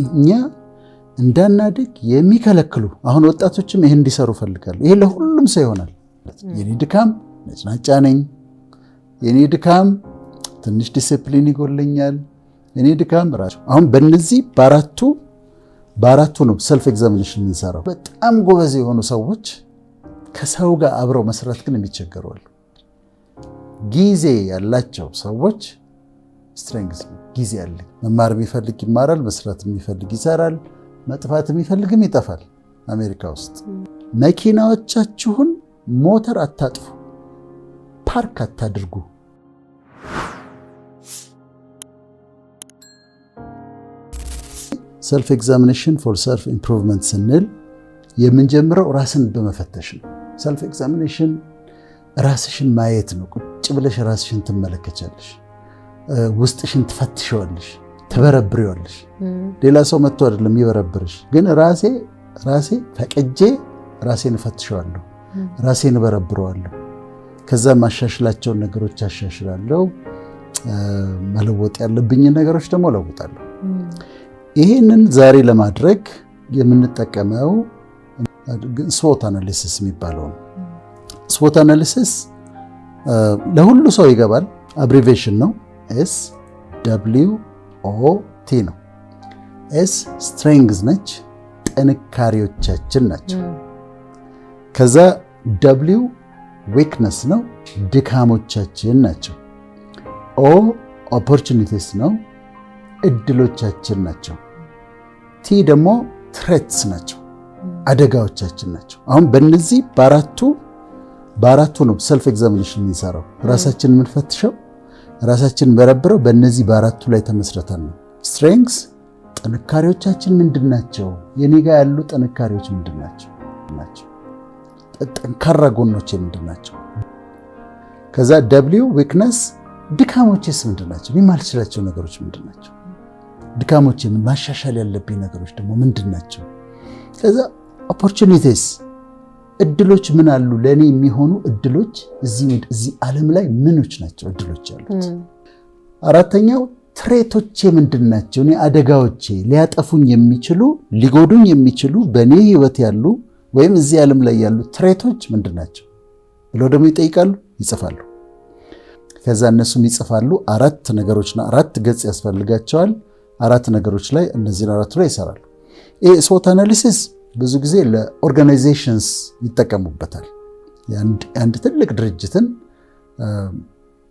እኛ እንዳናድግ የሚከለክሉ፣ አሁን ወጣቶችም ይህን እንዲሰሩ እፈልጋለሁ። ይሄ ለሁሉም ሰው ይሆናል። የኔ ድካም ነጭናጫ ነኝ። የኔ ድካም ትንሽ ዲሲፕሊን ይጎለኛል። የኔ ድካም ራሱ አሁን በእነዚህ በአራቱ ነው self examination የምንሰራው። በጣም ጎበዝ የሆኑ ሰዎች ከሰው ጋር አብረው መስራት ግን የሚቸገሩ አሉ። ጊዜ ያላቸው ሰዎች strength ነው። ጊዜ አለ። መማር የሚፈልግ ይማራል፣ መስራት የሚፈልግ ይሰራል፣ መጥፋት የሚፈልግም ይጠፋል። አሜሪካ ውስጥ መኪናዎቻችሁን ሞተር አታጥፉ፣ ፓርክ አታድርጉ። Self examination for self improvement ስንል የምንጀምረው ራስን በመፈተሽ ነው። Self examination ራስሽን ማየት ነው። ቁጭ ብለሽ ራስሽን ትመለከቻለሽ፣ ውስጥሽን ትፈትሸዋለሽ፣ ትበረብሪዋለሽ። ሌላ ሰው መጥቶ አይደለም የሚበረብርሽ፣ ግን ራሴ ፈቅጄ ራሴን እፈትሸዋለሁ፣ ራሴን እበረብረዋለሁ። ከዛ ማሻሽላቸውን ነገሮች አሻሽላለሁ፣ መለወጥ ያለብኝን ነገሮች ደግሞ እለውጣለሁ። ይህንን ዛሬ ለማድረግ የምንጠቀመው SWOT analysis የሚባለው ነው። SWOT analysis ለሁሉ ሰው ይገባል። Abbreviation ነው። SWOT ነው። S strengths ነች፣ ጥንካሬዎቻችን ናቸው። ከዛ W weakness ነው፣ ድካሞቻችን ናቸው። O opportunities ነው፣ እድሎቻችን ናቸው። T ደግሞ threats ናቸው፣ አደጋዎቻችን ናቸው። አሁን በእነዚህ በአራቱ ነው self examination የምንሰራው። ራሳችን የምንፈትሸው፣ ራሳችን የምንበረብረው በእነዚህ በአራቱ ላይ ተመስርተን ነው። Strengths ጥንካሬዎቻችን ምንድን ናቸው? የኔ ጋ ያሉ ጥንካሬዎች ምንድን ናቸው? ጠንካራ ጎኖቼ ምንድን ናቸው? ከዛ W weakness ድካሞቼስ ምንድን ናቸው? የማልችላቸው ነገሮች ምንድን ናቸው? ድካሞቼ ማሻሻል ያለብኝ ነገሮች ደግሞ ምንድን ናቸው? ከዛ opportunities እድሎች ምን አሉ? ለእኔ የሚሆኑ እድሎች እዚህ ዓለም ላይ ምኖች ናቸው እድሎች ያሉት? አራተኛው threat ኦቼ ምንድን ናቸው? እኔ አደጋዎቼ ሊያጠፉኝ የሚችሉ፣ ሊጎዱኝ የሚችሉ፣ በእኔ ህይወት ያሉ ወይም እዚህ ዓለም ላይ ያሉ threat ኦች ምንድን ናቸው ብለው ደግሞ ይጠይቃሉ፣ ይጽፋሉ። ከዛ እነሱም ይጽፋሉ። አራት ነገሮች፣ አራት ገጽ ያስፈልጋቸዋል። አራት ነገሮች ላይ፣ እነዚህን አራቱ ላይ ይሰራሉ። ይህ SWOT analysis ብዙ ጊዜ ለ organizations ይጠቀሙበታል። የአንድ ትልቅ ድርጅትን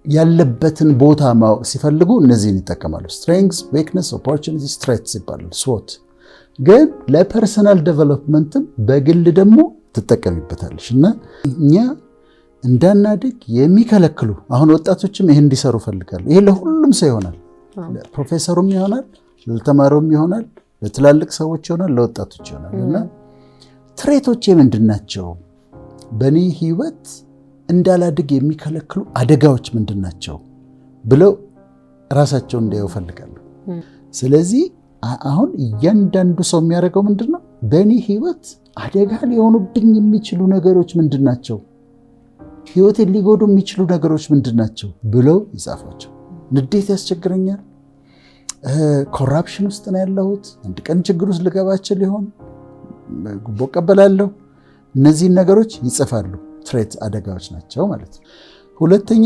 ያለበትን ቦታ ማወቅ ሲፈልጉ እነዚህን ይጠቀማሉ። Strengths፣ weakness፣ opportunities፣ threats ይባላል SWOT። ግን ለ personal development ም በግል ደግሞ ትጠቀሚበታለሽ። እና እኛ እንዳናድግ የሚከለክሉ፣ አሁን ወጣቶችም ይህን እንዲሰሩ እፈልጋለሁ። ይሄ ለሁሉም ሰው ይሆናል። ለፕሮፌሰሩም ይሆናል፣ ለተማሪውም ይሆናል፣ ለትላልቅ ሰዎች ይሆናል፣ ለወጣቶች ይሆናል። እና threat ኦቼ ምንድን ናቸው? በእኔ ህይወት እንዳላድግ የሚከለክሉ አደጋዎች ምንድን ናቸው ብለው ራሳቸውን እንዲያዩ እፈልጋለሁ። ስለዚህ አሁን እያንዳንዱ ሰው የሚያደርገው ምንድን ነው? በእኔ ህይወት አደጋ ሊሆኑብኝ የሚችሉ ነገሮች ምንድን ናቸው? ህይወቴን ሊጎዱ የሚችሉ ነገሮች ምንድን ናቸው ብለው ይጻፏቸው። ንዴት ያስቸግረኛል፣ corruption ውስጥ ነው ያለሁት፣ አንድ ቀን ችግር ውስጥ ልገባ እችል ይሆን፣ ጉቦ እቀበላለሁ። እነዚህን ነገሮች ይጽፋሉ። Threat አደጋዎች ናቸው ማለት ነው። ሁለተኛ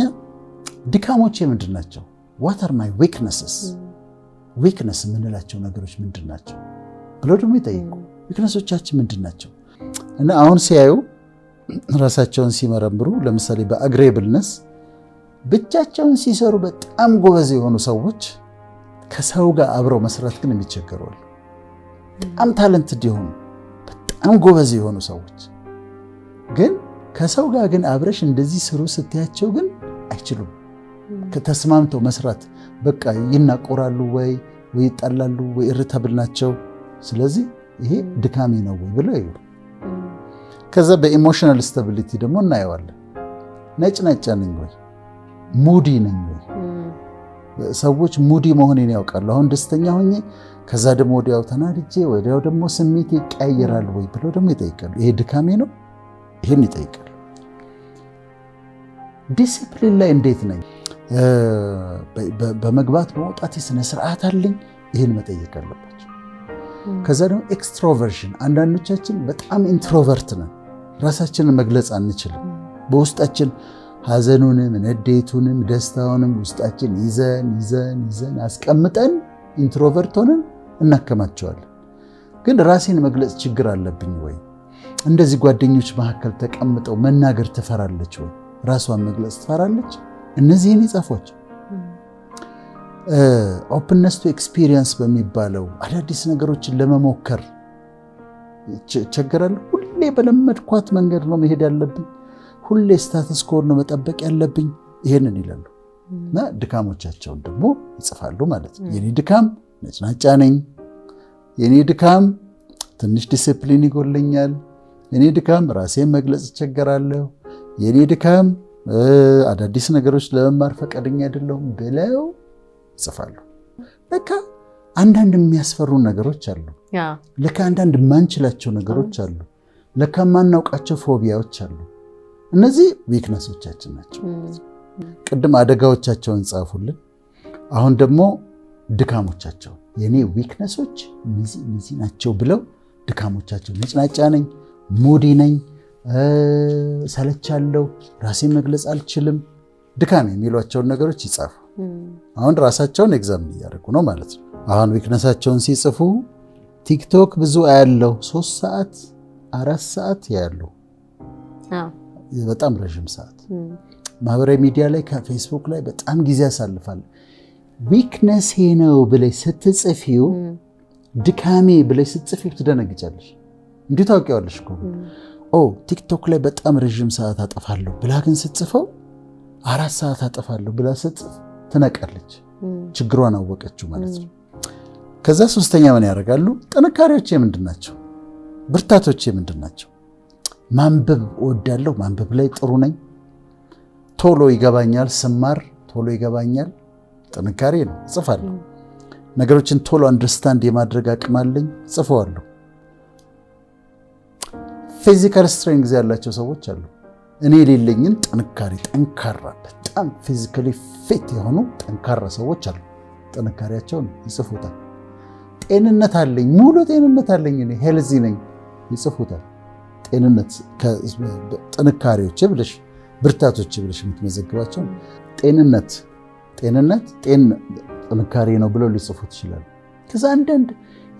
ድካሞቼ ምንድን ናቸው? What are my weaknesses? Weakness የምንላቸው ነገሮች ምንድን ናቸው ብለው ደግሞ ይጠይቁ። Weakness ኦቻችን ምንድን ናቸው? እና አሁን ሲያዩ፣ ራሳቸውን ሲመረምሩ፣ ለምሳሌ በ agreeableness ብቻቸውን ሲሰሩ በጣም ጎበዝ የሆኑ ሰዎች ከሰው ጋር አብረው መስራት ግን የሚቸገሩ አሉ። በጣም talented የሆኑ፣ በጣም ጎበዝ የሆኑ ሰዎች ግን ከሰው ጋር ግን አብረሽ እንደዚህ ስሩ ስትያቸው ግን አይችሉም። ተስማምተው መስራት በቃ ይናቆራሉ፣ ወይ ይጣላሉ፣ ወይ irritable ናቸው። ስለዚህ ይሄ ድካሜ ነው ወይ ብለው ይዩ። ከዛ በ emotional stability ደግሞ እናየዋለን። ነጭናጫ ነኝ ወይ? Moody ነኝ ወይ? ሰዎች moody መሆኔን ያውቃሉ። አሁን ደስተኛ ሆኜ ከዛ ደግሞ ወዲያው ተናድጄ ወዲያው ደግሞ ስሜቴ ይቀያየራል ወይ ብለው ደግሞ ይጠይቃሉ። ይሄ ድካሜ ነው? ይሄን ይጠይቃሉ። ዲሲፕሊን ላይ እንዴት ነኝ? በመግባት በመውጣት ስነ ስርዓት አለኝ? ይህን መጠየቅ አለባቸው። ከዛ ደግሞ extroversion፣ አንዳንዶቻችን በጣም introvert ነን፣ ራሳችንን መግለጽ አንችልም። በውስጣችን ሐዘኑንም ንዴቱንም ደስታውንም ውስጣችን ይዘን ይዘን ይዘን አስቀምጠን introvert ሆነን እናከማቸዋለን። ግን ራሴን መግለጽ ችግር አለብኝ ወይ? እንደዚህ ጓደኞች መካከል ተቀምጠው መናገር ትፈራለች ወይ? ራሷን መግለጽ ትፈራለች? እነዚህን ይጻፏቸው። Openness to experience በሚባለው አዳዲስ ነገሮችን ለመሞከር እቸገራለሁ። ሁሌ በለመድኳት መንገድ ነው መሄድ ያለብኝ፣ ሁሌ status quo ነው መጠበቅ ያለብኝ። ይሄንን ይላሉ እና ድካሞቻቸውን ደግሞ ይጽፋሉ ማለት ነው። የኔ ድካም ነጭናጫ ነኝ፣ የኔ ድካም ትንሽ ዲስፕሊን ይጎለኛል፣ የኔ ድካም ራሴን መግለጽ እቸገራለሁ፣ የኔ ድካም አዳዲስ ነገሮች ለመማር ፈቃደኛ አይደለሁም ብለው ይጽፋሉ። ለካ አንዳንድ የሚያስፈሩ ነገሮች አሉ። ለካ አንዳንድ የማንችላቸው ነገሮች አሉ። ለካ የማናውቃቸው phobia ዎች አሉ። እነዚህ weakness ኦቻችን ናቸው። ቅድም አደጋዎቻቸውን ጻፉልን። አሁን ደግሞ ድካሞቻቸው፣ የኔ weakness ኦች እነዚህ እነዚህ ናቸው ብለው ድካሞቻቸው፣ ነጭናጫ ነኝ፣ moody ነኝ፣ ሰለቻለሁ፣ ራሴን መግለጽ አልችልም፣ ድካም የሚሏቸውን ነገሮች ይጻፉ። አሁን ራሳቸውን examine እያደረጉ ነው ማለት ነው። አሁን weakness ኣቸውን ሲጽፉ ቲክቶክ ብዙ አያለው፣ 3 ሰዓት 4 ሰዓት ያሉ፣ በጣም ረዥም ሰዓት ማህበራዊ ሚዲያ ላይ ከፌስቡክ ላይ በጣም ጊዜ ያሳልፋል። Weakness ኤ ነው ብለሽ ስትጽፊው፣ ድካሜ ብለሽ ስትጽፊው ትደነግጫለሽ። እንዲሁ ታውቂዋለሽ እኮ፣ ኦ ቲክቶክ ላይ በጣም ረዥም ሰዓት አጠፋለሁ ብላ ግን ስትጽፈው፣ 4 ሰዓት አጠፋለሁ ብላ ስትጽፍ ትነቃለች። ችግሯን አወቀችው ማለት ነው። ከዛ ሶስተኛ ምን ያደርጋሉ? ጥንካሬዎቼ ምንድን ናቸው? ብርታቶቼ ምንድን ናቸው? ማንበብ እወዳለሁ። ማንበብ ላይ ጥሩ ነኝ። ቶሎ ይገባኛል። ስማር ቶሎ ይገባኛል። ጥንካሬ ነው። እጽፋለሁ። ነገሮችን ቶሎ understand የማድረግ አቅም አለኝ። እጽፈዋለሁ። Physical strength ያላቸው ሰዎች አሉ። እኔ የሌለኝን ጥንካሬ፣ ጠንካራ፣ በጣም physically fit የሆኑ ጠንካራ ሰዎች አሉ። ጥንካሬያቸውን ይጽፉታል። ጤንነት አለኝ፣ ሙሉ ጤንነት አለኝ፣ እኔ healthy ነኝ፣ ይጽፉታል። ጤንነት ጥንካሬዎች ብለሽ ብርታቶች ብለሽ የምትመዘግባቸው ጤንነት ጥንካሬ ነው ብለው ሊጽፉት ይችላሉ። ከዛ አንዳንድ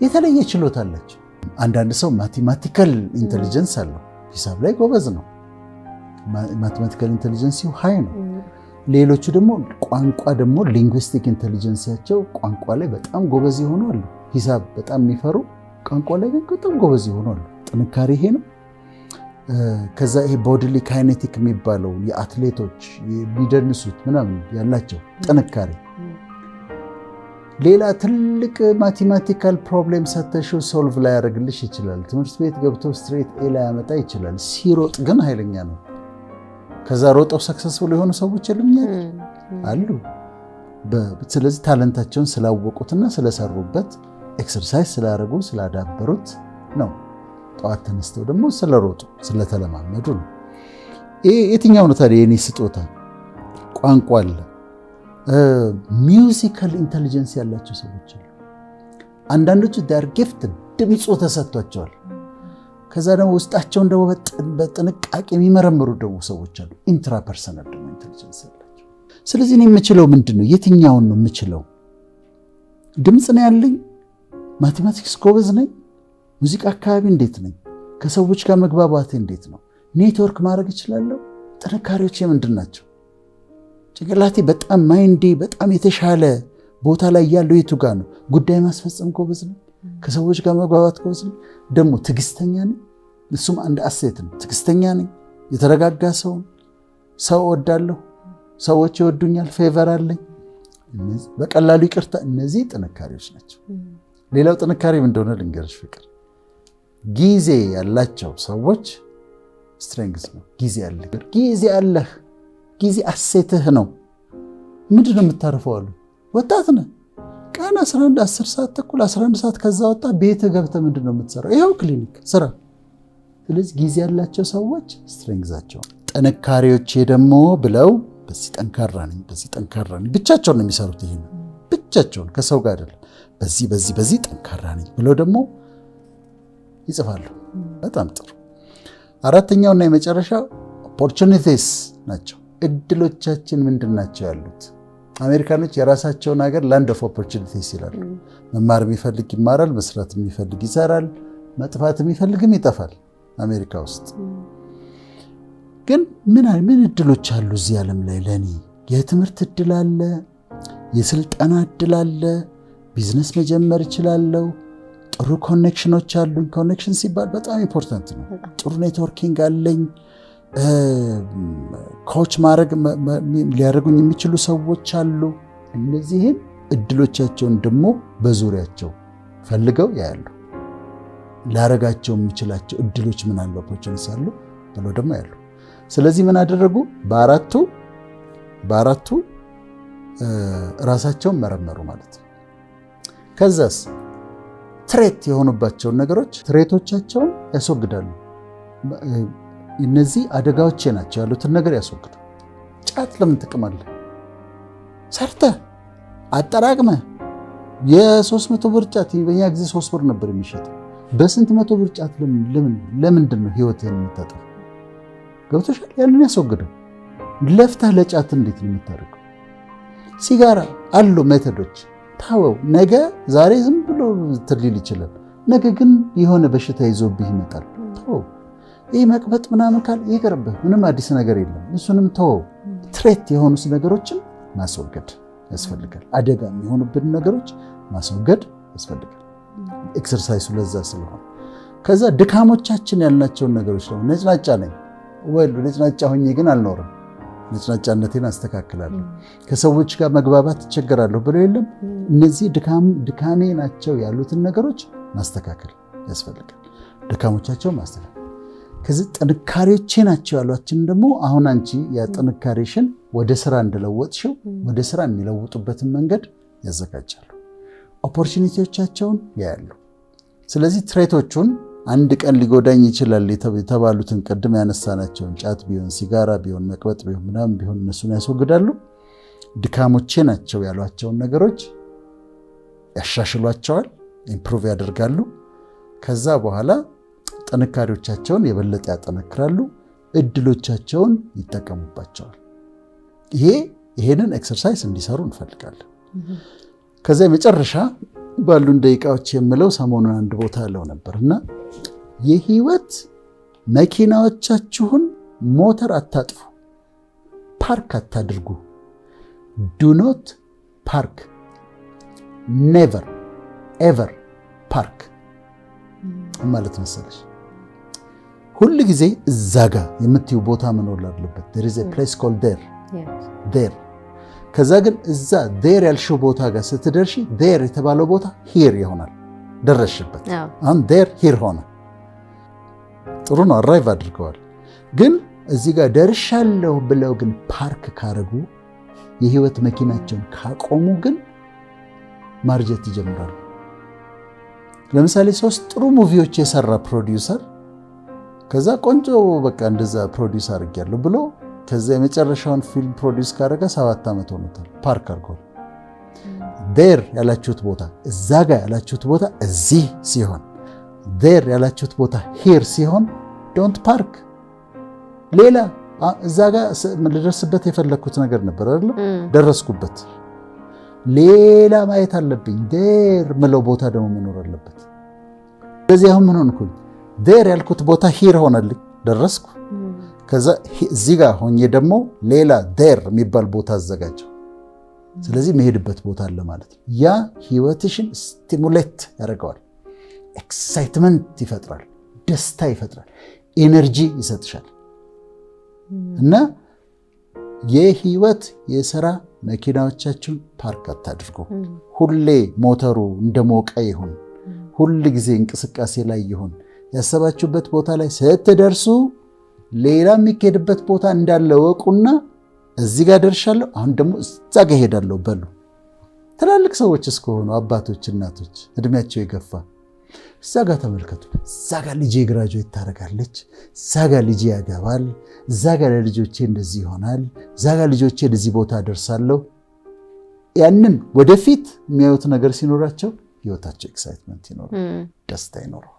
የተለየ ችሎታ አላቸው። አንዳንድ ሰው mathematical intelligence አለው፣ ሂሳብ ላይ ጎበዝ ነው። Mathematical intelligence high ነው። ሌሎቹ ደግሞ ቋንቋ ደግሞ linguistic intelligence ያቸው ቋንቋ ላይ በጣም ጎበዝ የሆኑ አሉ። ሂሳብ በጣም የሚፈሩ ቋንቋ ላይ ግን በጣም ጎበዝ የሆኑ አሉ። ጥንካሬ ይሄ ነው። ከዛ ይሄ bodily kinetic የሚባለው የአትሌቶች የሚደንሱት ምናምን ያላቸው ጥንካሬ። ሌላ ትልቅ mathematical problem ሰተሽው solve ላያደርግልሽ ይችላል። ትምህርት ቤት ገብቶ straight A ላያመጣ ይችላል። ሲሮጥ ግን ኃይለኛ ነው። ከዛ ሮጠው successful የሆኑ ሰዎች የሉም አሉ። ስለዚህ talent ኣቸውን ስላወቁትና ስለሰሩበት፣ exercise ስላደረጉ ስላዳበሩት ነው። ጠዋት ተነስተው ደግሞ ስለሮጡ ስለተለማመዱ ነው። የትኛው ነው ታዲያ የኔ ስጦታ? ቋንቋ አለ። Musical intelligence ያላቸው ሰዎች አሉ። አንዳንዶቹ they're gifted፣ ድምፁ ተሰጥቷቸዋል። ከዛ ደግሞ ውስጣቸውን ደግሞ በጥንቃቄ የሚመረምሩ ደግሞ ሰዎች አሉ። Intrapersonal ደግሞ intelligence ያላቸው። ስለዚህ እኔ የምችለው ምንድን ነው? የትኛውን ነው የምችለው? ድምፅ ነው ያለኝ? Mathematics ጎበዝ ነኝ? ሙዚቃ አካባቢ እንዴት ነኝ? ከሰዎች ጋር መግባባቴ እንዴት ነው? ኔትወርክ ማድረግ እችላለሁ? ጥንካሬዎቼ ምንድን ናቸው? ጭንቅላቴ በጣም mind ኤ በጣም የተሻለ ቦታ ላይ ያለው የቱ ጋር ነው? ጉዳይ ማስፈጸም ጎበዝ ነኝ? ከሰዎች ጋር መግባባት ጎበዝ ነኝ? ደግሞ ትዕግስተኛ ነኝ። እሱም አንድ asset ነው። ትዕግስተኛ ነኝ። የተረጋጋ ሰው፣ ሰው እወዳለሁ። ሰዎች ይወዱኛል። Favor አለኝ። በቀላሉ ይቅርታ። እነዚህ ጥንካሬዎች ናቸው። ሌላው ጥንካሬ ምን እንደሆነ ልንገርሽ ፍቅር፣ ጊዜ ያላቸው ሰዎች strength ነው። ጊዜ አለ፣ ጊዜ አለህ፣ ጊዜ asset ህ ነው። ምንድን ነው የምታርፈው አሉ። ወጣት ነህ። ቀን 11 10 ሰዓት ተኩል 11 ሰዓት ከዛ ወጣ ቤትህ ገብተህ ምንድን ነው የምትሰራው? ይኸው ክሊኒክ ስራ። ስለዚህ ጊዜ ያላቸው ሰዎች strength ኣቸው። ጥንካሬዎቼ ደግሞ ብለው በዚህ ጠንካራ ነኝ፣ በዚህ ጠንካራ ነኝ። ብቻቸውን ነው የሚሰሩት። ይሄ ብቻቸውን ከሰው ጋር አይደለም። በዚህ በዚህ በዚህ ጠንካራ ነኝ ብለው ደግሞ ይጽፋሉ። በጣም ጥሩ። አራተኛውና የመጨረሻው opportunities ናቸው። እድሎቻችን ምንድን ናቸው ያሉት? አሜሪካኖች የራሳቸውን ሀገር land of opportunities ይላሉ። መማር የሚፈልግ ይማራል፣ መስራት የሚፈልግ ይሰራል፣ መጥፋት የሚፈልግም ይጠፋል። አሜሪካ ውስጥ ግን ምን ምን እድሎች አሉ እዚህ ዓለም ላይ ለእኔ? የትምህርት እድል አለ፣ የስልጠና እድል አለ፣ ቢዝነስ መጀመር እችላለሁ፣ ጥሩ connection ኖች አሉኝ። Connection ሲባል በጣም important ነው። ጥሩ networking አለኝ። Coach ማድረግ ሊያደርጉኝ የሚችሉ ሰዎች አሉ። እነዚህን እድሎቻቸውን ደግሞ በዙሪያቸው ፈልገው ያያሉ። ላረጋቸው የምችላቸው እድሎች ምን አሉ፣ opportunities አሉ ብለው ደግሞ ያሉ። ስለዚህ ምን አደረጉ? በአራቱ ራሳቸውን መረመሩ ማለት ነው። ከዛስ threat የሆኑባቸውን ነገሮች threat ኦቻቸውን ያስወግዳሉ። እነዚህ አደጋዎቼ ናቸው ያሉትን ነገር ያስወግዱ። ጫት ለምን ጥቅም አለ? ሰርተህ አጠራቅመህ የ300 ብር ጫት፣ በኛ ጊዜ 3 ብር ነበር የሚሸጠው። በስንት መቶ ብር ጫት ለምንድን ነው ህይወትህን የምታጠፋው? ገብቶሻል? ያንን ያስወግደው። ለፍተህ ለጫት እንዴት ነው የምታደርገው? ሲጋራ አሉ method ኦች፣ ታወው። ነገ ዛሬ ዝም ብሎ ትሊል ይችላል። ነገ ግን የሆነ በሽታ ይዞብህ ይመጣል። ተወው። ይህ መቅበጥ ምናምን ካል ይቅርብህ። ምንም አዲስ ነገር የለም። እሱንም ተወው። Threat የሆኑ ነገሮችን ማስወገድ ያስፈልጋል። አደጋ የሚሆኑብን ነገሮች ማስወገድ ያስፈልጋል። Exercise ኡ ለዛ ስለሆነ፣ ከዛ ድካሞቻችን ያልናቸውን ነገሮች ደግሞ፣ ነጭናጫ ነኝ ወይ፣ ነጭናጫ ሆኜ ግን አልኖርም። ነጭናጫነቴን አስተካክላለሁ። ከሰዎች ጋር መግባባት እቸገራለሁ ብለው የለም፣ እነዚህ ድካሜ ናቸው ያሉትን ነገሮች ማስተካከል ያስፈልጋል። ድካሞቻቸውን ማስተካከል፣ ከዚህ ጥንካሬዎቼ ናቸው ያሏችን ደግሞ፣ አሁን አንቺ ያ ጥንካሬሽን ወደ ስራ እንደለወጥሽው ወደ ስራ የሚለውጡበትን መንገድ ያዘጋጃሉ። Opportunity ዎቻቸውን ያያሉ። ስለዚህ threat ኦቹን፣ አንድ ቀን ሊጎዳኝ ይችላል የተባሉትን፣ ቅድም ያነሳናቸውን ጫት ቢሆን፣ ሲጋራ ቢሆን፣ መቅበጥ ቢሆን፣ ምናምን ቢሆን እነሱን ያስወግዳሉ። ድካሞቼ ናቸው ያሏቸውን ነገሮች ያሻሽሏቸዋል፣ improve ያደርጋሉ። ከዛ በኋላ ጥንካሬዎቻቸውን የበለጠ ያጠነክራሉ፣ እድሎቻቸውን ይጠቀሙባቸዋል። ይሄንን exercise እንዲሰሩ እንፈልጋለን። ከዛ የመጨረሻ ባሉን ደቂቃዎች የምለው፣ ሰሞኑን አንድ ቦታ ያለው ነበር እና የህይወት መኪናዎቻችሁን ሞተር አታጥፉ፣ ፓርክ አታድርጉ። Do not park, never ever park ማለት መሰለሽ፣ ሁል ጊዜ እዛ ጋ የምትዩ ቦታ መኖር አለበት። There is a place called there, there። ከዛ ግን እዛ there ያልሽው ቦታ ጋር ስትደርሺ there የተባለው ቦታ here ይሆናል። ደረስሽበት። አሁን there here ሆነ። ጥሩ ነው፣ arrive አድርገዋል። ግን እዚህ ጋር ደርሻለሁ ብለው ግን ፓርክ ካረጉ፣ የህይወት መኪናቸውን ካቆሙ ግን ማርጀት ይጀምራሉ። ለምሳሌ ሶስት ጥሩ movie ዎች የሰራ ፕሮዲውሰር፣ ከዛ ቆንጆ በቃ እንደዛ produce አድርጌያለሁ ብሎ፣ ከዛ የመጨረሻውን ፊልም produce ካደረገ 7 ዓመት ሆኖታል። ፓርክ አድርጓል። There ያላችሁት ቦታ፣ እዛ ጋር ያላችሁት ቦታ እዚህ ሲሆን፣ there ያላችሁት ቦታ here ሲሆን don't park። ሌላ እዛ ጋር ልደርስበት የፈለግኩት ነገር ነበር አይደለም፣ ደረስኩበት። ሌላ ማየት አለብኝ። There ምለው ቦታ ደግሞ መኖር አለበት። ስለዚህ አሁን ምን ሆንኩኝ? There ያልኩት ቦታ here ሆነልኝ፣ ደረስኩ። ከዛ እዚህ ጋር ሆኜ ደግሞ ሌላ there የሚባል ቦታ አዘጋጀው። ስለዚህ መሄድበት ቦታ አለ ማለት ነው። ያ ህይወትሽን stimulate ያደርገዋል። Excitement ይፈጥራል፣ ደስታ ይፈጥራል፣ energy ይሰጥሻል። እና የህይወት የስራ መኪናዎቻችሁን ፓርክ አታድርጉ። ሁሌ ሞተሩ እንደሞቀ ይሁን፣ ሁል ጊዜ እንቅስቃሴ ላይ ይሁን። ያሰባችሁበት ቦታ ላይ ስትደርሱ ሌላ የሚኬድበት ቦታ እንዳለ እወቁና እዚህ ጋር ደርሻለሁ፣ አሁን ደግሞ እዛ ጋር እሄዳለሁ በሉ። ትላልቅ ሰዎች እስከሆኑ፣ አባቶች፣ እናቶች፣ እድሜያቸው የገፋ፣ እዛ ጋር ተመልከቱ። እዛ ጋር ልጄ graduate ታደርጋለች፣ እዛ ጋር ልጄ ያገባል፣ እዛ ጋር ለልጆቼ እንደዚህ ይሆናል፣ እዛ ጋር ልጆቼ እዚህ ቦታ ደርሳለሁ። ያንን ወደፊት የሚያዩት ነገር ሲኖራቸው ህይወታቸው excitement ይኖረዋል፣ ደስታ ይኖረዋል።